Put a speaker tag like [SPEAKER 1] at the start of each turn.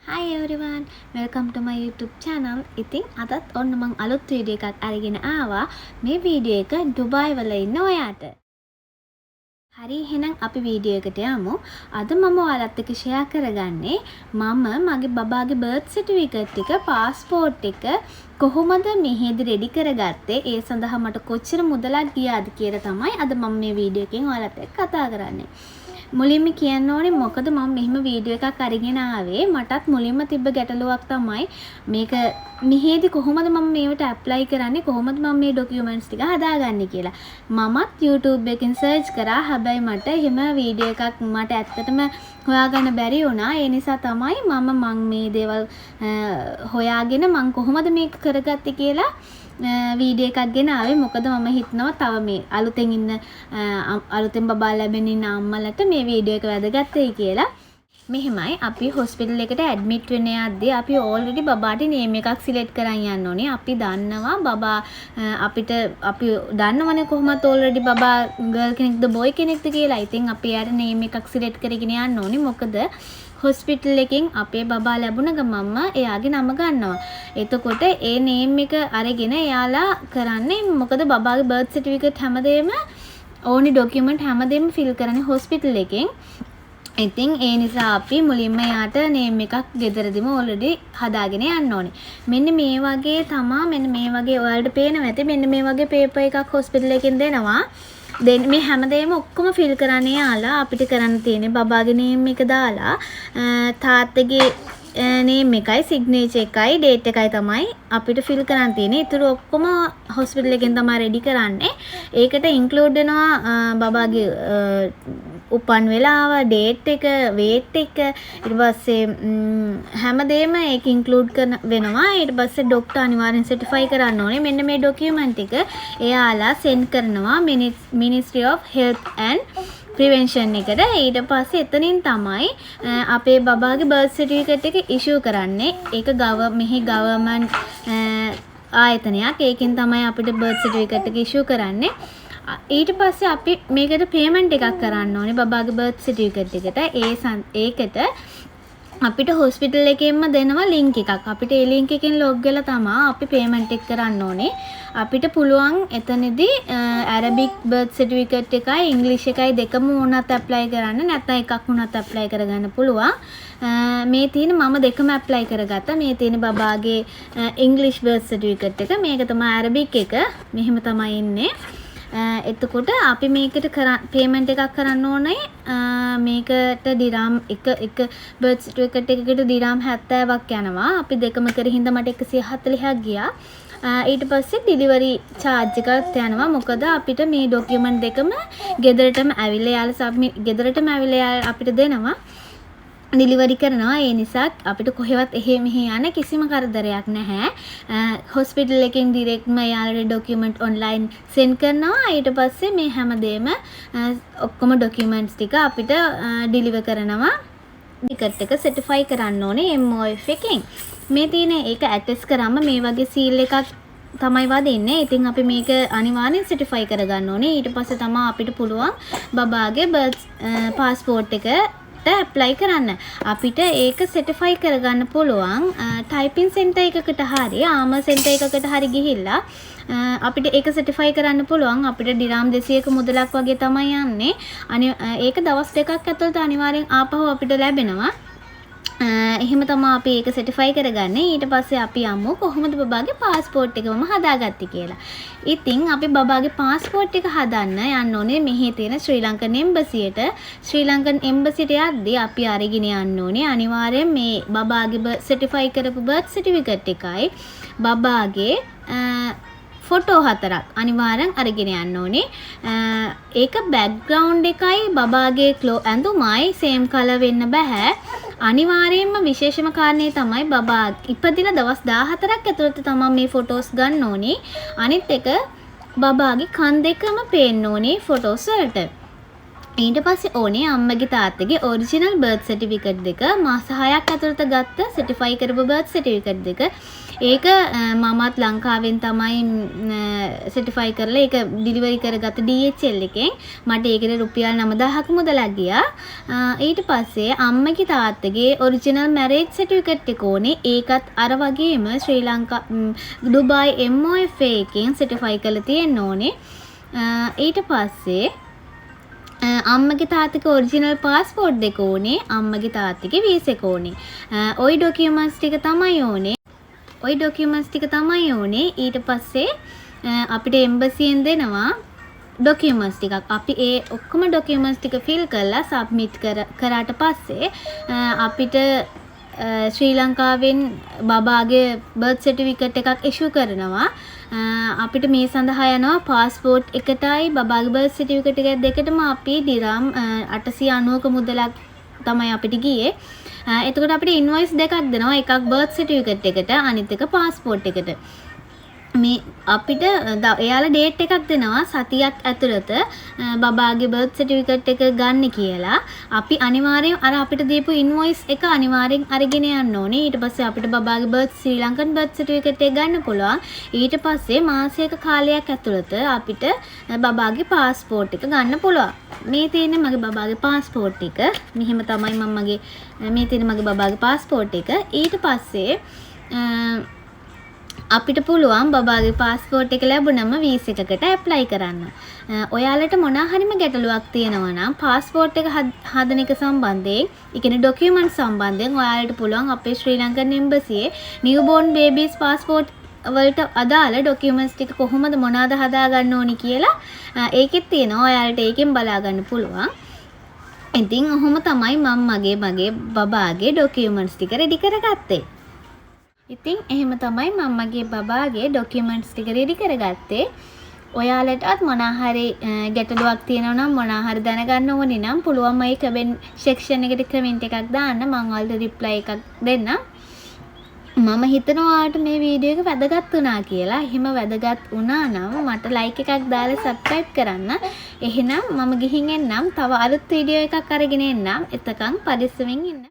[SPEAKER 1] Hi everyone, welcome to my YouTube channel. ඉතින් අදත් ඔන්න මං අලුත් වීඩියෝ එකක් අරගෙන ආවා. මේ වීඩියෝ එක ඩුබායි වල ඉන්න ඔයාට. හරි, එහෙනම් අපි වීඩියෝ එකට යමු. අද මම ඔයාලත් එක්ක ෂෙයා කරගන්නේ මම මගේ බබාගේ බර්ත් සර්ටිෆිකේට් එක, පාස්පෝර්ට් එක කොහොමද මෙහෙදි රෙඩි කරගත්තේ, ඒ සඳහා මට කොච්චර මුදලක් ගියාද කියලා තමයි අද මම මේ වීඩියෝ එකෙන් ඔයාලත් එක්ක කතා කරන්නේ. මුලින්ම කියන්න ඕනේ මොකද මම මෙහෙම වීඩියෝ එකක් අරගෙන ආවේ. මටත් මුලින්ම තිබ්බ ගැටලුවක් තමයි මේක මෙහෙදි කොහොමද මම මේවට ඇප්ලයි කරන්නේ, කොහොමද මම මේ ඩොකියුමන්ට්ස් ටික හදාගන්නේ කියලා. මමත් YouTube එකෙන් සර්ච් කරා. හැබැයි මට එහෙම වීඩියෝ එකක් මට ඇත්තටම හොයාගන්න බැරි වුණා. ඒ නිසා තමයි මම මං මේ දේවල් හොයාගෙන මං කොහොමද මේක කරගත්තේ කියලා වීඩියෝ එකක් ගෙනාවේ. මොකද මම හිතනවා තව මේ අලුතෙන් ඉන්න, අලුතෙන් බබා ලැබෙන්න ඉන්න අම්මලට මේ වීඩියෝ එක වැදගත් වෙයි කියලා. මෙහෙමයි, අපි හොස්පිටල් එකට ඇඩ්මිට් වෙන්න යද්දී අපි ඕල්රෙඩි බබාට නේම් එකක් සිලෙක්ට් කරන් යන්න ඕනේ. අපි දන්නවා බබා අපිට අපි දන්නවනේ කොහොමත් ඕල්රෙඩි බබා ගර්ල් කෙනෙක්ද බොයි කෙනෙක්ද කියලා. ඉතින් අපි එයාට නේම් එකක් සිලෙක්ට් කරගෙන යන්න ඕනේ. මොකද හොස්පිටල් එකෙන් අපේ බබා ලැබුණ ගමන්ම එයාගේ නම ගන්නවා. එතකොට ඒ නේම් එක අරගෙන එයාලා කරන්නේ, මොකද බබාගේ බර්ත් සර්ටිෆිකේට් හැමදේම, ඕනි ඩොකියුමන්ට් හැමදේම ෆිල් කරන්නේ හොස්පිටල් එකෙන්. ඉතින් ඒ නිසා අපි මුලින්ම එයාට නේම් එකක් ගෙදරදිම ඕල්රෙඩි හදාගෙන යන්න ඕනේ. මෙන්න මේ වගේ තමා, මෙන්න මේ වගේ ඔයාලට පේනවා ඇති, මෙන්න මේ වගේ පේපර් එකක් හොස්පිටල් එකෙන් දෙනවා. දෙන්න මේ හැමදේම ඔක්කොම ෆිල් කරන්න එයාලා. අපිට කරන්න තියෙන්නේ බබාගේ නේම් එක දාලා තාත්තගේ නේම් එකයි සිග්නේචර් එකයි ඩේට් එකයි තමයි අපිට ෆිල් කරන්න තියෙන්නේ. ඉතුරු ඔක්කොම හොස්පිටල් එකෙන් තමයි රෙඩි කරන්නේ. ඒකට ඉන්ක්ලූඩ් වෙනවා බබාගේ උපන් වෙලාව, ඩේට් එක, වේට් එක, ඊට පස්සේ හැමදේම ඒක ඉන්ක්ලූඩ් කරන වෙනවා. ඊට පස්සේ ඩොක්ටර් අනිවාර්යෙන් සර්ටිෆයි කරන්න ඕනේ. මෙන්න මේ ඩොකියුමන්ට් එක එයාලා සෙන්ඩ් කරනවා Ministry of Health and Prevention එකට. ඊට පස්සේ එතනින් තමයි අපේ බබාගේ බර්ත් සර්ටිෆිකේට් එක ඉෂූ කරන්නේ. ඒක මෙහි ගවර්න්මන්ට් ආයතනයක්. ඒකෙන් තමයි අපිට බර්ත් සර්ටිෆිකේට් එක ඉෂූ කරන්නේ. ඊට පස්සේ අපි මේකට පේමන්ට් එකක් කරන්න ඕනේ බබාගේ බර්ත් සර්ටිෆිකේට් එකට. ඒකට අපිට හොස්පිටල් එකෙන්ම දෙනවා ලින්ක් එකක්. අපිට ඒ ලින්ක් එකෙන් ලොග් වෙලා තමා අපි පේමන්ට් එක කරන්න ඕනේ. අපිට පුළුවන් එතනදී ඇරබික් බර්ත් සර්ටිෆිකේට් එකයි ඉංග්‍රීසි එකයි දෙකම වුණත් ඇප්ලයි කරන්න, නැත්නම් එකක් වුණත් ඇප්ලයි කරගන්න පුළුවන්. මේ තියෙන මම දෙකම ඇප්ලයි කරගත්තා. මේ තියෙන බබාගේ ඉංග්‍රීසි බර්ත් සර්ටිෆිකේට් එක. මේක තමයි ඇරබික් එක. මෙහෙම තමයි එන්නේ. එතකොට අපි මේකට පේමන්ට් එකක් කරන්න ඕනේ. මේකට ඩිරාම් එක එක බර්ත් සර්ටිෆිකේට් එකකට ඩිරාම් 70ක් යනවා. අපි දෙකම කර හින්දා මට 140ක් ගියා. ඊට පස්සේ ඩිලිවරි චාර්ජ් එකක් යනවා. මොකද අපිට මේ ඩොකියුමන්ට් දෙකම ගෙදරටම ඇවිල්ලා එයාලා සබ්මිට්, ගෙදරටම ඇවිල්ලා එයාලා අපිට දෙනවා. ඩිලිවරි කරනවා. ඒ නිසා අපිට කොහෙවත් එහෙ මෙහෙ යන කිසිම කරදරයක් නැහැ. හොස්පිටල් එකෙන් ඩිරෙක්ට්ම එයාලට ඩොකියුමන්ට් ඔන්ලයින් සෙන්ඩ් කරනවා. ඊට පස්සේ මේ හැමදේම ඔක්කොම ඩොකියුමන්ට්ස් ටික අපිට ඩිලිවර් කරනවා. ටිකට් එක සර්ටිෆයි කරන්න ඕනේ MOF එකෙන්. මේ තියෙන ඒක ඇටෙස්ට් කරාම මේ වගේ සීල් එකක් තමයි වදින්නේ. ඉතින් අපි මේක අනිවාර්යෙන් සර්ටිෆයි කරගන්න ඕනේ. ඊට පස්සේ තමා අපිට පුළුවන් බබාගේ බර්ත් පාස්පෝර්ට් එකට ඇප්ලයි කරන්න. අපිට ඒක සර්ටිෆයි කරගන්න පුළුවන් ටයිපින් සෙන්ටර් එකකට හරි ආමර් සෙන්ටර් එකකට හරි ගිහිල්ලා අපිට ඒක සර්ටිෆයි කරන්න පුළුවන්. අපිට ඩිරාම් 200ක මුදලක් වගේ තමයි යන්නේ. ඒක දවස් 2ක් ඇතුළත අනිවාර්යෙන් ආපහු අපිට ලැබෙනවා. එහෙම තමා අපි ඒක සර්ටිෆයි කරගන්නේ. ඊට පස්සේ අපි යමු කොහොමද බබාගේ පාස්පෝර්ට් එක මම හදාගත්තේ කියලා. ඉතින් අපි බබාගේ පාස්පෝර්ට් එක හදන්න යන්න ඕනේ මෙහි තියෙන ශ්‍රී ලංකන් එම්බසියට. ශ්‍රී ලංකන් එම්බසියට යද්දී අපි අරගෙන යන්න ඕනේ අනිවාර්යෙන් මේ බබාගේ සර්ටිෆයි කරපු බර්ත් සර්ටිෆිකේට් එකයි බබාගේ ෆොටෝ හතරක් අනිවාර්යෙන් අරගෙන යන්න ඕනේ. ඒක බැක්ග්‍රවුන්ඩ් එකයි බබාගේ ඇඳුමයි සේම් කලර් වෙන්න බැහැ. අනිවාර්යයෙන්ම විශේෂම කාරණේ තමයි බබා ඉපදිලා දවස් 14ක් ඇතුළත තමා මේ ෆොටෝස් ගන්න ඕනේ. අනිත් එක බබාගේ කන් දෙකම පේන්න ඕනේ ෆොටෝස් වලට. ඊට පස්සේ ඕනේ අම්මගේ තාත්තගේ ඔරිජිනල් බර්ත් සර්ටිෆිකට් දෙක, මාස 6ක් ඇතුළත ගත්ත සර්ටිෆයි කරපු බර්ත් සර්ටිෆිකට් දෙක. ඒක මමත් ලංකාවෙන් තමයි සර්ටිෆයි කරලා ඒක ඩිලිවරි කරගත්ත DHL එකෙන්. මට ඒකට රුපියල් 9000ක මුදලක් ගියා. ඊට පස්සේ අම්මගේ තාත්තගේ ඔරිජිනල් මැරේජ් සර්ටිෆිකට් එක ඕනේ. ඒකත් අර වගේම ශ්‍රී ලංකා ඩුබායි MOFA එකෙන් සර්ටිෆයි කරලා තියෙන්න ඕනේ. ඊට පස්සේ අම්මගේ තාත්තගේ ඔරිජිනල් පාස්පෝර්ට් දෙක ඕනේ. අම්මගේ තාත්තගේ වීසා එක ඕනේ. ඔය ඩොකියුමන්ට්ස් ටික තමයි ඕනේ. ඔය ඩොකියුමන්ට්ස් ටික තමයි ඕනේ. ඊට පස්සේ අපිට එම්බසියෙන් දෙනවා ඩොකියුමන්ට්ස් ටිකක්. අපි ඒ ඔක්කොම ඩොකියුමන්ට්ස් ටික ෆිල් කරලා සබ්මිට් කරාට පස්සේ අපිට ශ්‍රී ලංකාවෙන් බබාගේ බර්ත් සර්ටිෆිකට් එකක් ඉෂූ කරනවා. අපිට මේ සඳහා යනවා පාස්පෝර්ට් එකටයි බබාගේ බර්ත් සර්ටිෆිකට් එක දෙකටම අපි ඩිරම් 890ක මුදලක් තමයි අපිට ගියේ. එතකොට අපිට ඉන්වොයිස් දෙකක් දෙනවා. එකක් බර්ත් සර්ටිෆිකට් එකට, අනිත් එක පාස්පෝර්ට් එකට. මේ අපිට එයාලා ඩේට් එකක් දෙනවා සතියක් ඇතුළත බබාගේ බර්ත් සර්ටිෆිකට් එක ගන්න කියලා. අපි අනිවාර්යෙන් අර අපිට දීපු ඉන්වොයිස් එක අනිවාර්යෙන් අරගෙන යන්න ඕනේ. ඊට පස්සේ අපිට බබාගේ බර්ත් ශ්‍රී ලංකන් බර්ත් සර්ටිෆිකට් එක ගන්න පුළුවන්. ඊට පස්සේ මාසයක කාලයක් ඇතුළත අපිට බබාගේ පාස්පෝර්ට් එක ගන්න පුළුවන්. මේ තියෙන්නේ මගේ බබාගේ පාස්පෝර්ට් එක. මෙහෙම තමයි මම මගේ මේ තියෙන්නේ මගේ බබාගේ පාස්පෝර්ට් එක. ඊට පස්සේ අපිට පුළුවන් බබාගේ පාස්පෝර්ට් එක ලැබුණම වීසා එකකට ඇප්ලයි කරන්න. ඔයාලට මොනා හරිම ගැටලුවක් තියෙනවා නම් පාස්පෝර්ට් එක හදන එක සම්බන්ධයෙන්, ඒ කියන්නේ ඩොකියුමන්ට් සම්බන්ධයෙන්, ඔයාලට පුළුවන් අපේ ශ්‍රී ලංකන් එම්බසියේ නිව් බෝන් බේබීස් පාස්පෝර්ට් වලට අදාළ ඩොකියුමන්ට්ස් ටික කොහොමද මොනවාද හදාගන්න ඕනි කියලා ඒකෙත් තියෙනවා. ඔයාලට ඒකෙන් බලා ගන්න පුළුවන්. ඉතින් ඔහොම තමයි මම මගේ මගේ බබාගේ ඩොකියුමන්ට්ස් ටික රෙඩි කරගත්තේ. ඉතින් එහෙම තමයි මම මගේ බබාගේ ඩොකියුමන්ට්ස් ටික රෙඩි කරගත්තේ. ඔයාලටත් මොනා හරි ගැටලුවක් තියෙනවා නම්, මොනා හරි දැනගන්න ඕනේ නම්, පුළුවන් මගේ කමෙන්ට් සෙක්ෂන් එකට කමෙන්ට් එකක් දාන්න. මං ඔයාලට රිප්ලයි එකක් දෙන්නම්. මම හිතනවා ඔයාලට මේ වීඩියෝ එක වැදගත් වුණා කියලා. එහෙම වැදගත් වුණා නම් මට ලයික් එකක් දාලා සබ්ස්ක්‍රයිබ් කරන්න. එහෙනම් මම ගිහින් එන්නම්. තව අලුත් වීඩියෝ එකක් අරගෙන එන්නම්. එතකන් පරිස්සමෙන් ඉන්න.